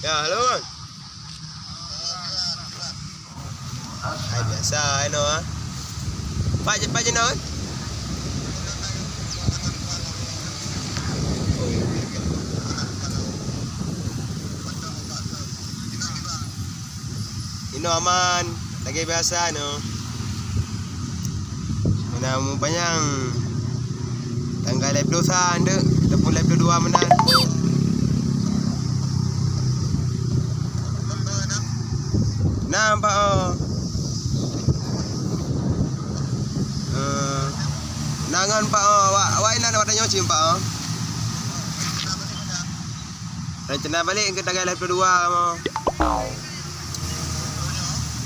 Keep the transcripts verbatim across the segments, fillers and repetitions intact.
Ya, halo, Bang. Hai, biasa, inoe, ah. Pak, cepat je, non. Inoe aman, lagèe biasa, inoe. Meunan mupanyang tanggai lhèe plôh sa deuh, ataupun lhèe plôh dua meunan. Na, Pak, oh. Eh, na ngon, Pak, oh. Awak, awak inan awak tanyoe cit, Pak, oh. Rencana balek keu tanggai lhèe plôh dua kamoe.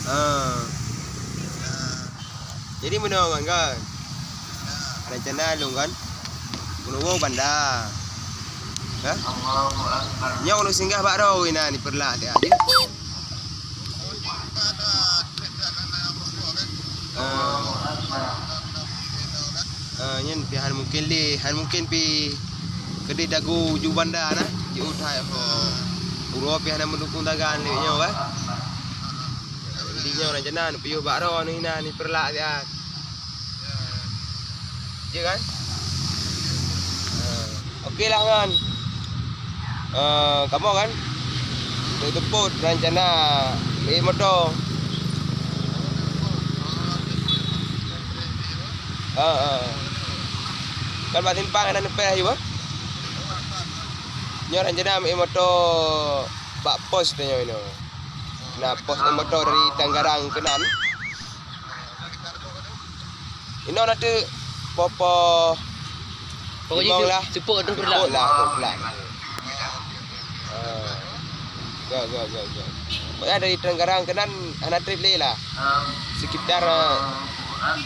Ah. Jadi meunoe kan, kan? Rencana lôn kan? Ulôn woe Banda. Hah? Nyoe ulôn singgah bak droe inan di Peureulak teuh. Ah. Ah, nyan pih hana mungken lé, hana mungken pih keudéh dagu ju Banda na, jiôh that ho. Uroe pih hana meudukung tagan lé nyoe, kan? Jadi nyoe rencana neupiôh bak droe neuh inan di Peureulak siat. Ya kan? Ah. Oke lah, kan. Eh, kamoe kan? Untuk teupot rencana beli moto. Ha, ha. Kan bak simpang na neupèh aju, bah? Nyoe rencana beli moto bak pos tanyoe inoe. Na pos moto dari Tanggarang keunan. Inoe na teuk poh-poh. Pokoknya limong se-, lah. Seupôt tu pula. Seupôt lah, tu pula. Ah. Go, go, go, go. Pokoknya dari Tanggarang keunan hana trép lé lah. Sekitar,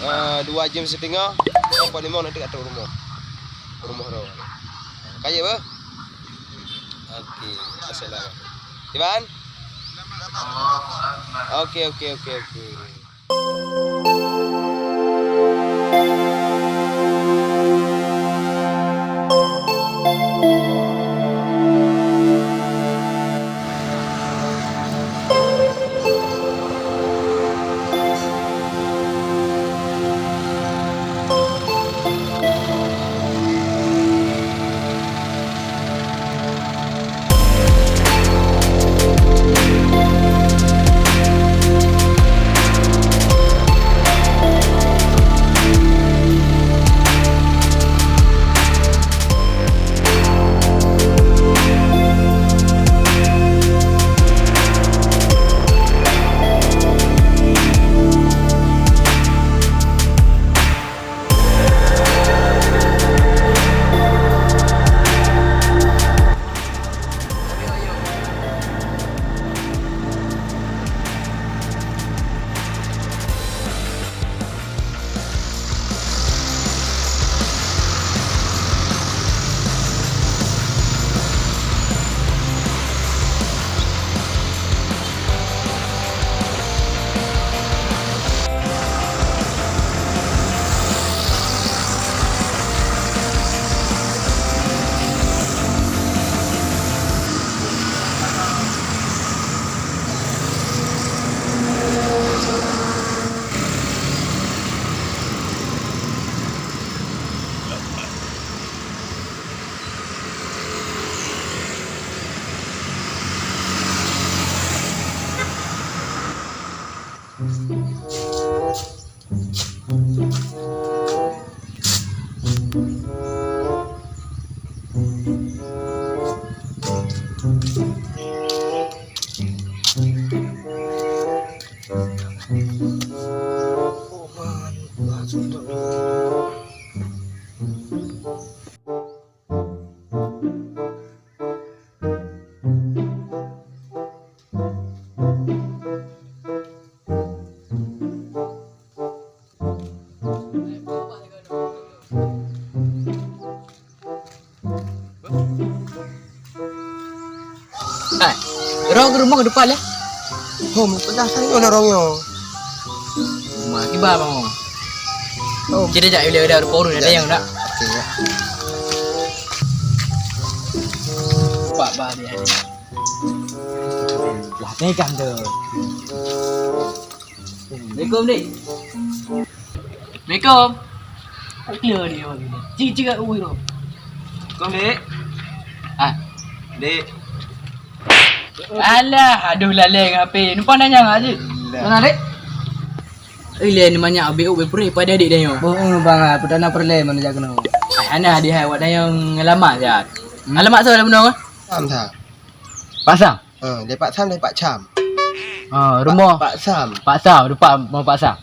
eh, dua jam setengah, poh limong nanti ka trép rumoh. Rumoh droe. Ka jeuet, bah? Oke, assalamualaikum. Iban? Oke, oke, oke, oke. Hai, rong rumoh keudepan lé. Hom, peugah sang nyoe rong nyoe. Rumah kiban, Bang. Oh. Kita jak ilèe-ilèe rupa ureueng ada nyang nak. Oke, ya. Pak, bah dia. Lah, pegang tu. Assalamualaikum, Dik. Assalamualaikum. Cik, cik, ui, tu. Assalamualaikum, Dik. Ah. Dik. Alah, aduh, laleng H P. Numpang nanya ngak cik. Alah. Mana, Dik? Eh, lain banyak abis ubé purih pada adik dia nyoe. Boh, eh, bang, ah, putana perle mana jak kena. Ah, hana di hai awak dayang lama siat. Hmm? Alamat soe dah bunoe? Sam, Sam. Pasang. Ha, dari Pak Sam, dari Pak Cam. Ha, rumoh Pak, Pak Sam. Pak Sam, rupa mau Pak Sam.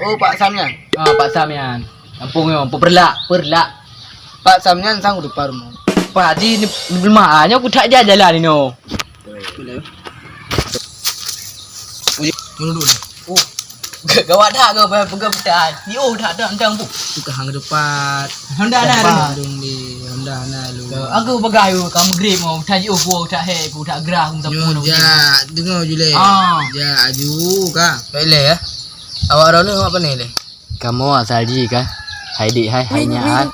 Oh, Pak Sam nyan. Ha, Pak Sam nyan. Kampung nyoe, Perlak, Perlak. Pak Sam nyan sang depan rumoh. Pak Haji ni, ni lemah ah, nyoe ku tak jalan-jalan ni noh. Boleh. Ui, menurun. Oh. Gawat dah ke pegang petai. Yo dah dah dah bu. Tu ka hang depan. Honda na. Depan dong di Honda na lu. Aku pegang yo kamu grip mau tak yo ku tak he ku tak gerah aku tak pun. Ja, dengar je leh. Ah. Ja aju ka. Baik leh ya. Awak rona awak apa ni leh? Kamoe asal jih kah? Hai dik hai, hai nyak han.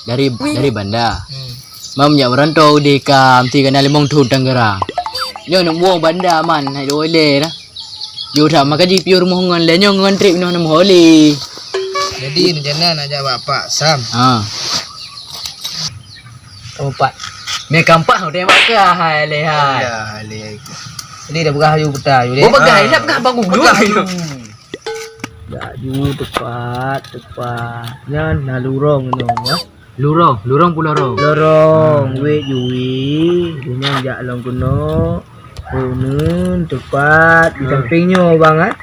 Dari, dari Banda. Hmm. Mam nyak merantau di ka mesti kena limong thon Tangerang. Nyoe neuk mueng Banda man, hai dua ilée dah. Yo dah maka jipiôh rumoh ngon lé nyoe ngon trép inoe neumeuho lé. Jadi rencana nak jak bak Pak Sam. Ha. Kamu empat. Ni kampah udah bak kah hai lé hai. Ya, lé. Jadi dah peugah aju peta aju deh. Oh, peugah, ah, dah peugah baru dulu. Peugah aju. Dak ju tepat, tepat. Nyan na lurong nyoe, ya. Lurong, lurong pu lorong. Lorong, hmm. Wet jui, nyan jak lom keunoe. Uneun tepat di, hmm, samping nyoe, bang, ah.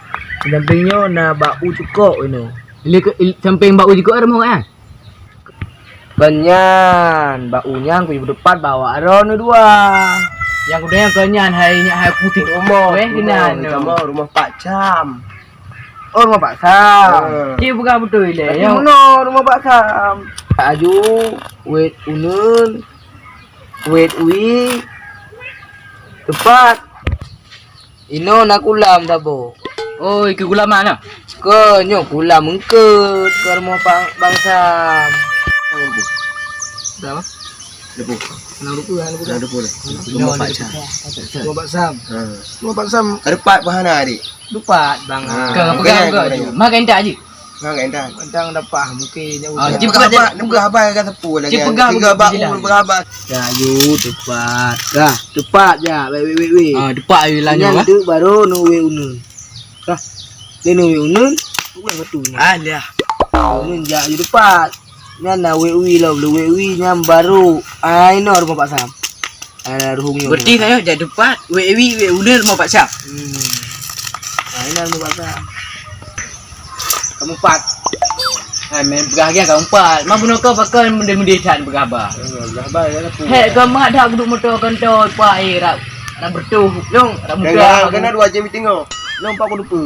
Di samping nyoe na bak u cukok inoe. Lé ke, il-, samping bak u cukok ada mau, ah? Kon nyan, bak u nyan kupeuteupat bak awak droeneuh dua. Nyang kudeungo kon nyan hai nyak hai putéh. Rumoh, weh, rumoh, keunan rumoh, rumoh Pak Cam. Oh, rumoh Pak Sam. Ha. Cit peugah beutôi lé, tapi nyoe. Meunoe rumoh Pak Sam. Aju, wet uneun, wet ui, tepat. Inoe na kulam saboh. Oh, ikeu kulam na? Kon nyoe kulam eungkôt keu rumoh pa-, Bang Sam. Dah apa? Debu. Enam rupiah, enam rupiah. Enam rupiah. Rumoh Pak Sam. Rumoh Pak Sam. Ha. Rumoh Pak Sam. Ka depat pah hana, adik? Depat, bang. Ha. Ka pegang, pegang, pegang. Pegang. Makan tak, Ji? Makan tak? Kadang dapat, mungkin nyak. Ah, udah. Cik pegang, pegang, pegang abang kan tepu lagi. Cik pegang, tiga pegang, bak pegang. Dah, yu, tepat. Dah, tepat je. Wait, wait, wait, wait. Ah, tepat je lah nyoe, eh. Tu baru nu wait uneun. Dah. Dia nu wait uneun. Bukan batu ni. Ah, liah. Uneun jak je tepat. Nyan na wet ui lom, lé wet ui nyan baru. Ah, inoe rumoh Pak Sam. Ah, ruhung nyoe. Berarti saya jak tepat, wet ui, wet uneun rumoh Pak Sam. Hmm. Ah, inoe rumoh Pak Sam. Kamu empat. Ah, main peugah lagi kamu empat. Mak bunoe kau bakal mudé-mudé that peugah haba. Hmm, peugah haba ya aku. Hek, kau mak dah duduk motor kau tu, Pak, eh, rak, rak bertuh. Long, rak muda. Kena dua jam tengok. Long, Pak, aku lupa.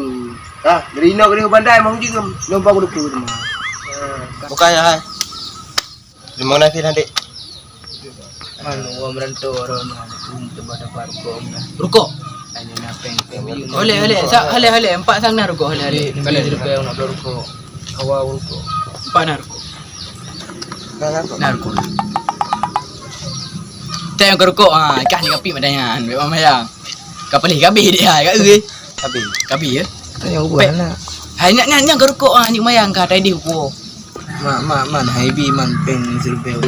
Ah, dari inoe ke bandai mau jigem. Long, Pak, aku lupa tu mah. Bukannya, hai. Terima kasih, Adik. Anu, wong merantau orang ni, aku minta dapat rukok. Rukok? Hanya nak peng, peng. Oleh, oleh. Sa-, oleh, oleh. Empat sang na rukok, oleh, oleh. Oleh, oleh. Nak beli rukok. Awal rukok. Empat na rukok. Nah, rukok. Na rukok. Tak yang ke rukok, ha, kah ni kapi madangan. Memang mayang. Kapalih kabeh dia, ka eu. Kabeh. Kabeh, ya? Yang ubah nak. Hai, nyak, nyak, nyak ke rukok, ha, ni mayang ka, tadi rukok. Mak, mak, man, hai bi, man, peng siribèe.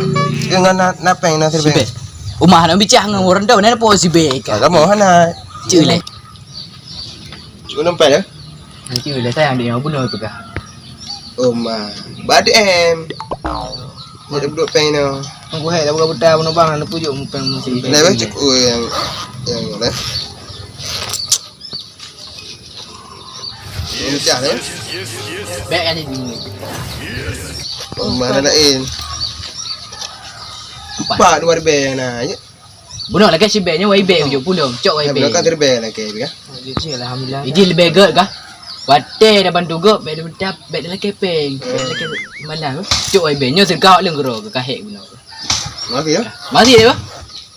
Ke ngon na, na peng na siribèe? Sibèe. Umah na bicah ngon ureueng tu, na po sibèe ka. Ah, kamu hana. Cek leh. Cek nombor ya? Nanti leh sayang dia bunuh tu kah? Oh, ma. Bad em. Dia duduk peng ni. Tunggu hai, dah buka buta bunuh bang, nak pujuk peng musibèe. Nah, cek, oh, yang, yang, eh. Yang pecah tu. Bèk kan ni. Oh, mana lain? Empat. Empat dua ribèe yang na, ya. Bunoe lagèe sibèe nyoe wai bèe ujoe pulang. Cok wai bèe. Belakang terbèe lagi, ya. Alhamdulillah. Iji leubeh gèt kah? Watèe dah bantu gèt, bèk dah, bèk dah lakèe peng. Bèk dah lakèe malam. Cok wai bèe. Nyoe seugawat lôn keudroe keu kahèk bunoe. Makasih, ya. Makasih, ya.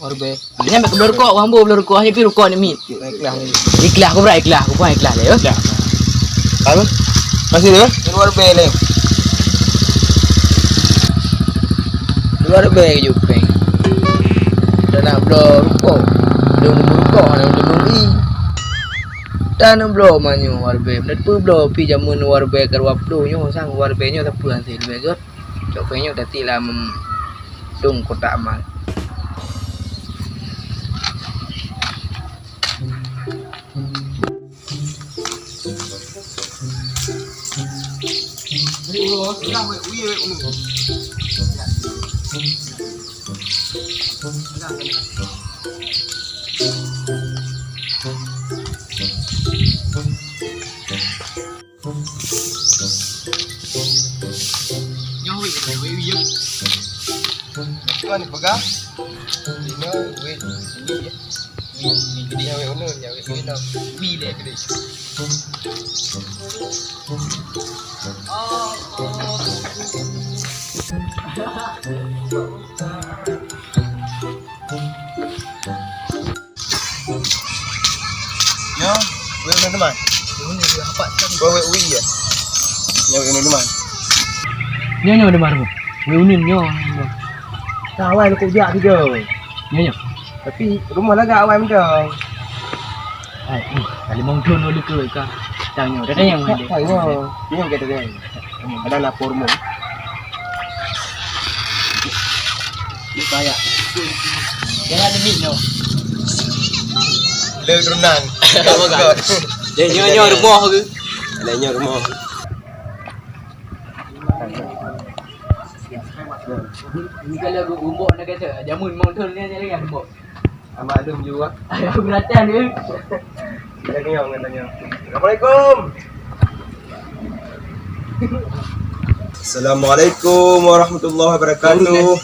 Wai bèe. Nyan bèk keubloe rukok, wang bu bloe rukok, hanya pi rukok ni mit. Ikhlas. Ikhlas, aku berat ikhlas, aku pun ikhlas lé, ya. Apa? Masih dia? Dua ribèe lé. Dua ribèe ke jupeng. Dah nak bloe rukok. Belum rukok, ada belum beli. Dan bloe manyoe warbée, meunan peubloe pi jameun warbée ka dua ploh nyoe sang warbée nyoe sapeue hase leubeh gét. Cok pih nyoe tati lam dong kotak amal. Nyoe wék, wék, wék, wék. Tuan peugah, inoe wék, wék, ya. Wék, wék gede. Nyoe wék ulôn, nyoe wék ulôn. Wék lé gede. Nyoe, wék uneun teuma. Wék uneun, wék uneun teuma. Nyoe, wék uneun teuma. Nyoe, nyoe teuma, Rabu. Wék uneun nyoe. Ka awai lukuk jak tiga. Nyoe, nyoe. Tapi rumoh lagak awai mantong. Hai, uh, ka limong thon lôn lukuk ka. Tang nyoe, tang nyoe. Tang nyoe. Nyoe ka tang. Ada lapor mu. Ni payah. Jangan demi nyoe. Le turunan. Apa kan? Dia nyoe, nyoe rumoh ke? Ada nyoe rumoh. Ni kalau rumoh nak kata, jamun motor ni, ni kan rumoh. Amat lom jua. Aku beratan dia. Kita kenyang, kita kenyang. Assalamualaikum. Assalamualaikum warahmatullahi wabarakatuh.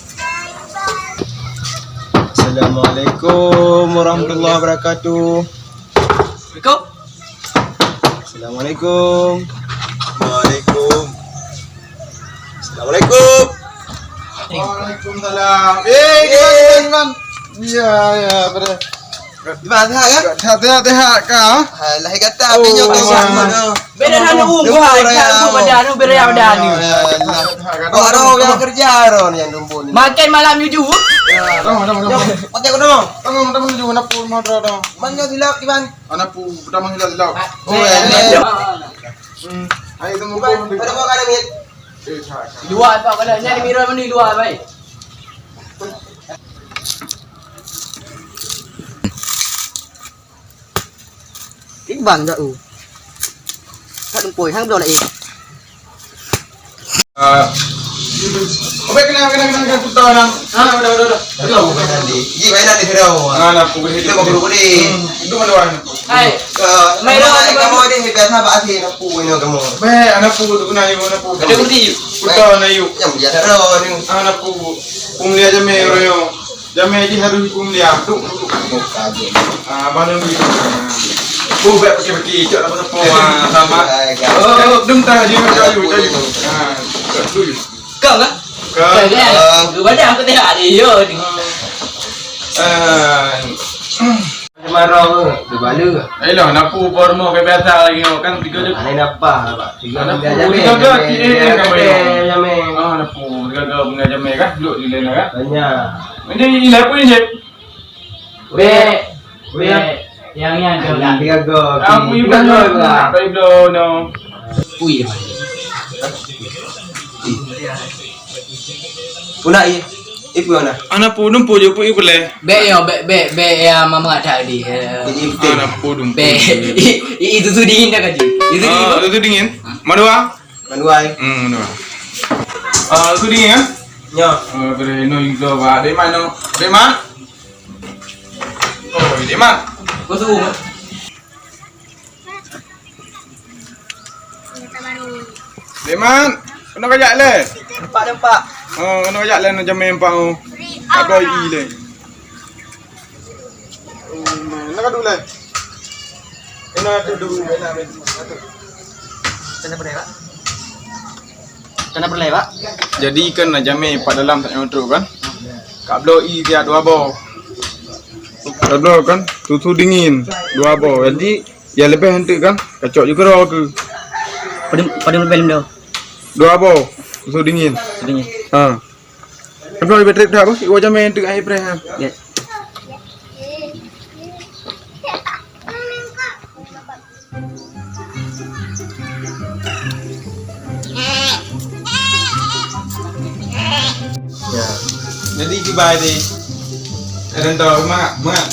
Assalamualaikum warahmatullahi wabarakatuh. Assalamualaikum. Assalamualaikum. Waalaikum. Assalamualaikum. Waalaikumsalam. Eh, gimana, gimana, gimana? Ya, ya, pada. Gimana, sehat, kan? Sehat, sehat, sehat, kah? Alah, kata, oh, abis nyoe, oh, kau, oh, sama, oh. Beda dah ni, oh, buat, ya, buat badan, oh, beda ya, badan ni. Ya, ya, ya. Orang yang kerja, orang yang numpuk ni. Makan malam jujur. Ya. Tolong, tolong, tolong. Pakai kau, tolong. Tolong, tolong, jujur, nak pun, mau, tolong, tolong. Mana silap, Iban? Anak pu, pertama hilang hilang. Oh, ya, ya. Hmm. Ayo, tunggu, tunggu. Pada kau ada mit? Eh, tak, tak. Luar kau kalau nyari mirror mana luar, baik. Iban tak, uh. Tak tempoi, hang belum lagi. Ah. Oke, kena, kena, kena, kena, putar, nah. Ah, udah, udah, udah. Aduh, bukan nanti. Ji, main nanti, sudah. Ah, nak pukul itu. Itu mau pukul ini. Hmm, itu mana, Wan? Hai. Eh, main, main, main, kamu ada yang biasa, apa sih, nak pukul ini kamu? Beh, anak pukul tu kena, ayo, anak pukul. Ada kursi, yuk. Putar, nah, yuk. Yang biasa, dah, ni. Ah, anak pukul. Pukul dia aja, main, Royo. Jamé jih harôh huköm dia. Duk, duk, duk. Ah, abang dong gitu. Ah. Oh, baik pakai-pakai, cok dapat tepung. Ah, sama. Oh, dum tah, jih, cok, cok, cok. Ah, cok dulu. Kau kah? Kau. Kau, kan? Kau badan aku tengok ada, yo. Ah. Marah ke? Dia bala ke? Eh, lah, napu por mo ke biasa lagi, kan tiga je. Ada napa, Pak? Tiga, ah, napu, tiga, tiga, tiga, tiga, tiga, tiga, jamé. Ah, napu, tiga, tiga, tiga, jamé, kan? Duduk di lain, kan? Banyak. Ini, ini apa ni, Jack? Bek. Bek. Yang, yang, yang. Tiga, tiga, tiga, tiga, tiga. Aku juga nak, nak, tak boleh, no. Ui. Pula, iya. Ibu mana? Anak pu dumpu je, pu ibu leh. Bek yo, bek, bek, bek ya mama tak di. Jadi, anak pu dumpu. Bek. I, i, itu tu dingin dah kaji. Itu dingin. Ah, itu dingin. Mana, Wak? Mana, Wak? Hmm, mana, Wak? Ah, itu dingin, kan? Ya. Ah, beri no juga, Wak. Dari mana? Dari mana? Oh, dari mana? Kosong. Leman, kena kajak le. Empat, empat. Oh, kena kajak le, nak jamé empat, oh. Ada i le. Hmm, nak kadu le. Kena duduk, kena, kena. Kena pernah, Pak? Kena pernah, Pak? Jadi kan nak jamé empat dalam tak nyotrok kan? Kak bloe i dia dua boh. Kak bloe kan, susu dingin dua boh. Jadi, ya lebih nanti kan, kacok juga roh ke. Pada, pada lebih lem dah. Dua boh, susu dingin. Dingin. Ha. Tapi lebih trip dah, bos. Iwa jamé nanti air preh, ha. Ya. Jadi kiban deh. Kadang tahu mak, mak.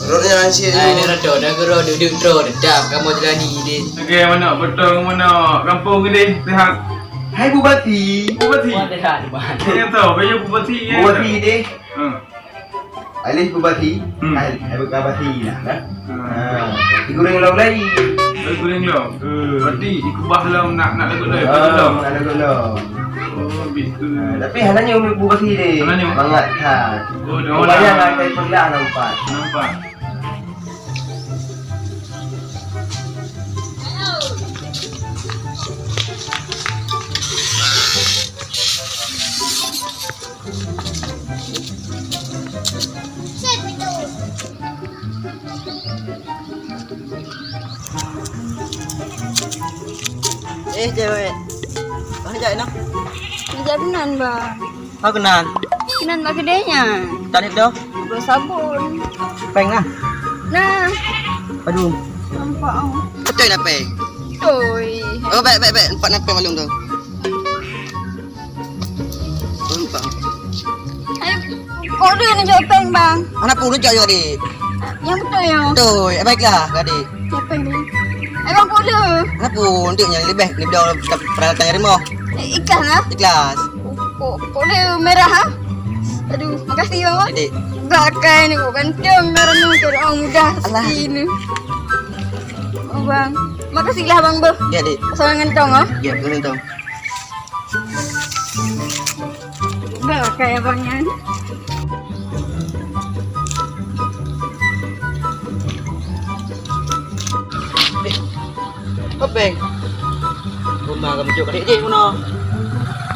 Rot ni langsir. Ai, ni rot dah gero duduk tro tetap kamu jalani deh. Oke, manok potong manok kampung deh, sehat. Hai Bupati. Bupati. Wah, sehat, Bupati. Ya tahu, baju Bupati ya. Bupati deh. Hmm. Alih Bupati. Hmm. Hai, hai Bupati lah, kan? Hmm. Ha, digoreng lom lai. Oh, digoreng lom. Hmm. Berarti dikubah lom nak, nak lagot lom. Ah, nak lagot lom. Oh, begitu. Ha, tapi hana nyoe Bupati deh. Hana nyoe. Mangat that. Oh, dah. Rupanya lah, saya pernah nampak. Nampak. Eh, cewek. Mana jak, Inah? Bijak keunan, Bang. Apa keunan? Keunan bak keudè nyan. Tarif dah? Dua puluh sabun. Peng ah? Nah. Aduh. Nampak, oh. Betul dah peng? Betul. Oh, baik, baik, baik. Nampak, nampak malam tu. Nampak. Hai, order ni jawab peng, Bang. Mana pun rujak je tadi. Yang betul ya? Betul. Eh, baiklah, tadi. Siapa ni? Abang pula. Kenapa? Untuk yang lebih, lebih jauh peralatan yang rumah. Eh, ikhlas lah. Ikhlas. Kok, kok dia merah, ha? Aduh, makasih, Bang. Adik. Belakang ni, kok ganteng, merah ni, cari orang mudah. Alah. Sini. Oh, Bang. Makasih lah, Bang, beuh. Ya, Dik. Pasal ngentong, ha? Ya, betul ngentong. Dah, kayak Abang nyan. Eh, apa peng? Rumah kamu cok kadek je guna.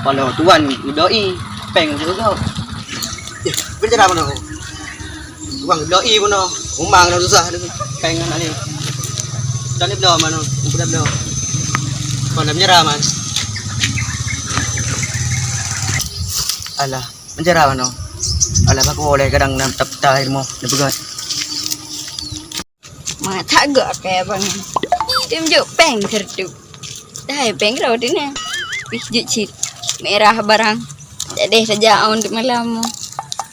Kalau tuan doi, peng juga. Eh, bicara mana kau? Wang doi pun noh. Umang dah susah tu. Peng anak ni. Dah ni belum mana? Udah belum. Kau dah menyerah, Man. Alah, menyerah mana? Alah, aku boleh kadang nak tak tahu ilmu. Dia pegat. Mak tak gak kayak abang. Dia menjuk peng sertu. Dah, eh, peng rau tu ni. Wih, jut cit. Merah barang. Jadi saja on untuk malam.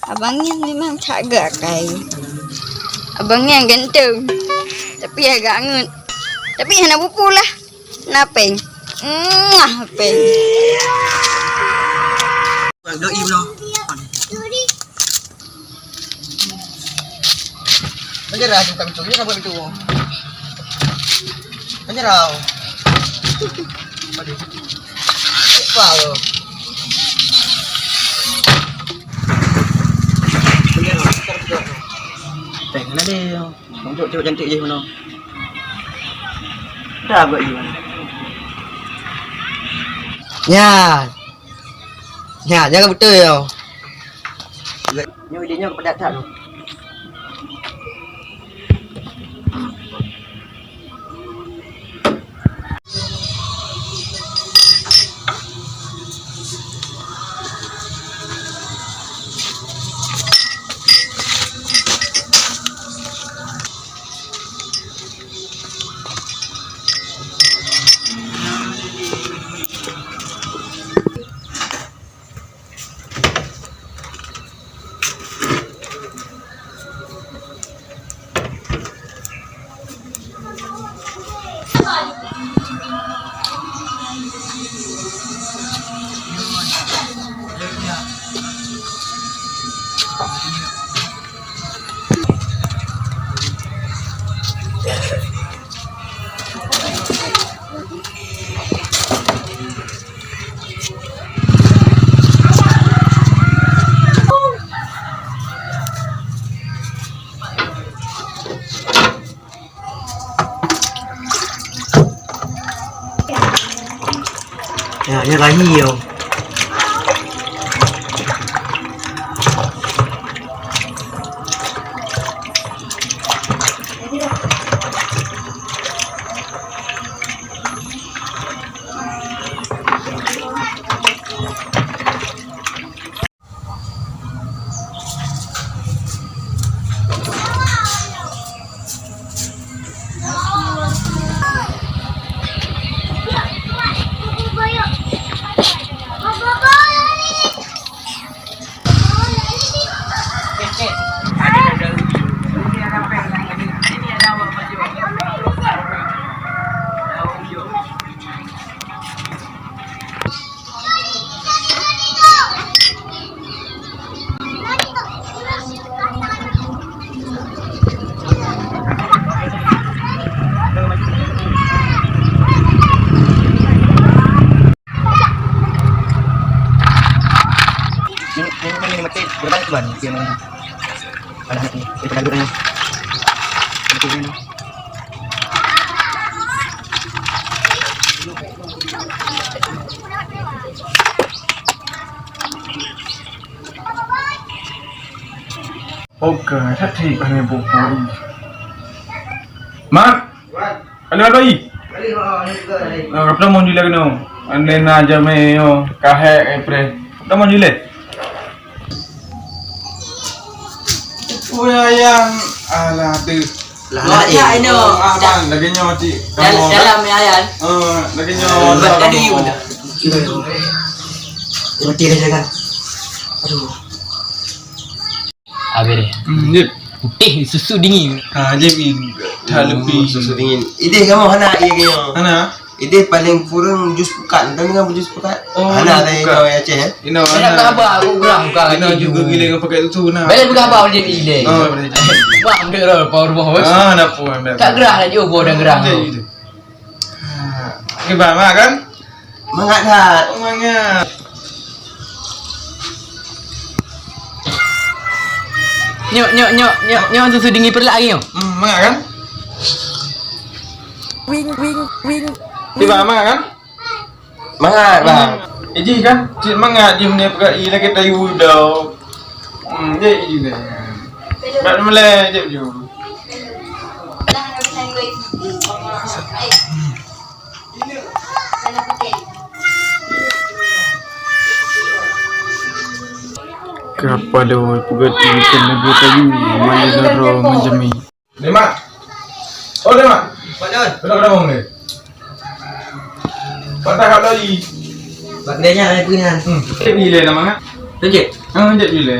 Abang ni memang cagak kai. Abang ni ganteng. Tapi agak angut. Tapi hana bupu lah. Na peng. Muah, peng. Bang, doi belum? Menyerah je bukan betul. Menyerah bukan betul. Menyerah. Aduh. Lupa tu. Menyerah. Peng mana dia? Tunjuk cewek cantik je mana? Dah buat je. Ya. Ya, jangan betul ya. Nyoe idenya kepada tak tu. Ya, ya, rahi yo. Berapa tuan? Dia mana? Anak ni, dia pernah duduk ni. Dia pernah duduk ni. Oke, that thik hana buku. Mak. Wan. Alô, alô, i. Alô, alô, alô. Ah, kapeutamong jilé keunoe. Ane na jamé nyoe, kahé, eh, pré. Kapeutamong jilé. Ui, ayang. Alah, deuh. Lah, lah, eh. Dah, dah. Ah, bang, lagèe nyoe, cik. Dal-, kamoe, dalam, kan? Ya, Yan. Eh, lagèe nyoe, dah, tadi kamoe. Udah. Mati dah, jangan. Aduh. Habis deh. Hmm, jep. Putih susu dingin. Ha, jep ni. Dah lebih. Susu dingin. Idéh kamoe hana, iya ke nyoe? Hana? Idéh paling kurang jus pukat. Tahu dengan jus pukat? Oh, hana jus ada pukat. Inoe Aceh, ya? Inoe hana. Hana. Kabar, aku gerah, bukan. Inoe juga gila dengan pakai susu, nah. Boleh bergabar, boleh gila. Oh, boleh. Wah, ambil roh, power boh, bos. Ah, nak pun, nak. Tak gerah lah, jauh boh dan gerah. Jadi tu. Ha, okey, bang, mak kan? Mangat that. Oh, mangat. Nyok, nyok, nyok, nyok, nyok, susu dingin perlak lagi, nyok. Hmm, mangat kan? Wing, wing, wing. Okey, bang, mangat kan? Mangat, bang. Hmm. Eh, jih kan? Cit mangat, jih, mending peugah, i, lagi tayu dah. Hmm, jih, jih dah. Bak mulai, jih, jih. Kapa lôn peugah tingkeuh neugui tadi, mani lôn roh meujami. Lé mak. Oh, lé mak. Pak Don. Kenapa, kenapa, Bang, ni? Patah kat lori. Bak dia nya ada punya. Hmm. Cek bila nama, kan? Tunjuk. Ah, cek bila.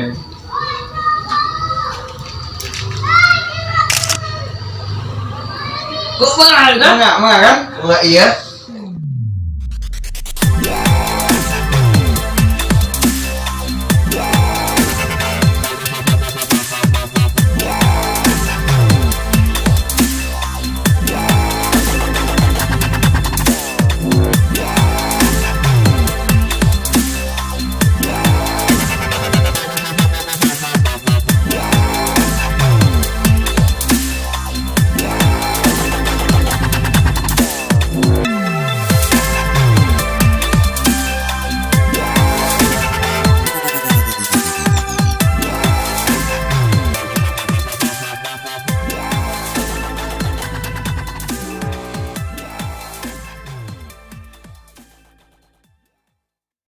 Kok marah, kan? Mak, mak, kan? Mak, iya.